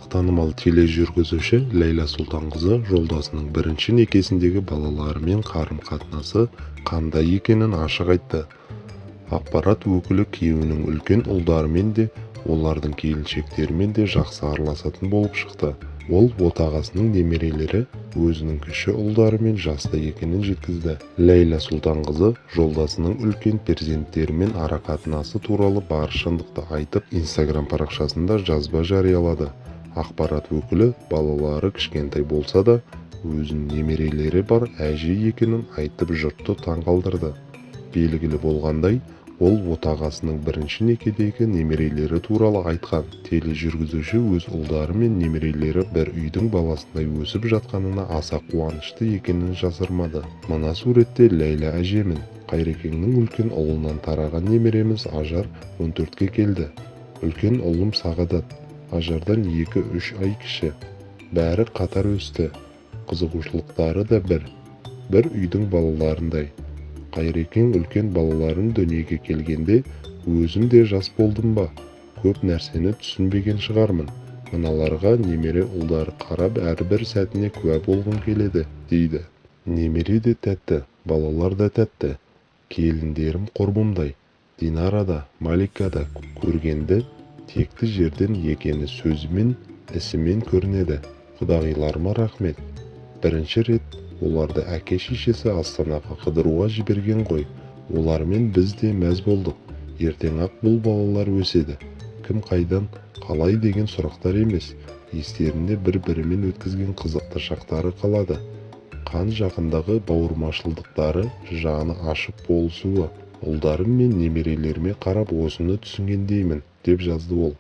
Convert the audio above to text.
Танымал тележүргізуші Ләйлә Сұлтанқызы жолдасының бірінші некесіндегі балаларымен қарым-қатынасы қандай екенін ашық айтты. Аппарат өкілі күйеуінің үлкен ұлдарымен де, олардың келіншектерімен де жақсы араласатын болып шықты. Ол отағасының немерелері өзінің кіші ұлдарымен жаста екенін жеткізді. Ләйлә Сұлтанқызы жолдасының үлкен перзенттерімен арақатынасы туралы бар шындықты айтып, Инстаграм парақшасында жазба жариялады. Ақпарат өкілі балалары кішкентай болса да, өзінің немерелері бар әже екенін айтып, жұртты таңғалдырды. Белгілі болғандай, ол отағасының бірінші некедегі немерелері туралы айтқан. Тележүргізуші өз ұлдары мен немерелері бір үйдің баласындай өсіп жатқанына аса қуанышты екенін жасырмады. Мына суретте Ләйлә әжемін. Қайрекеңнің үлкен ұлынан тараған немереміз Ажар 14-ке келді. Үлкен ұлым Сағадат. Ажардан 2-3 ай кіші. Бәрі қатар өсті. Қызығушылықтары да бір. Бір үйдің балаларындай. Қайрекең үлкен балаларым дүниеге келгенде өзім де жас болдым ба, көп нәрсені түсінбеген шығармын. Мыналарға немере ұлдары қарап әрбір сәтіне куә болғым келеді, дейді. Немере де тәтті, балалар да тәтті. Келіндерім құрбымдай. Динара да, Малика да көргенді, текті жерден екені сөзімен, ісімен көрінеді. Құдағиларыма рахмет. Бірінші рет оларды әке-шешесі Астанаға қыдыруға жіберген ғой. Олармен біз де мәз болдық. Ертең-ақ бұл балалар өседі. Кім қайдан, қалай деген сұрақтар емес, естерінде бір-бірімен өткізген қызықты шақтары қалады. Қан жақындағы бауырмашылдықтары, жаны ашып болысуы. Ұлдарым мен немерелеріме қарап осыны түсінгендеймін, деп жазды ол.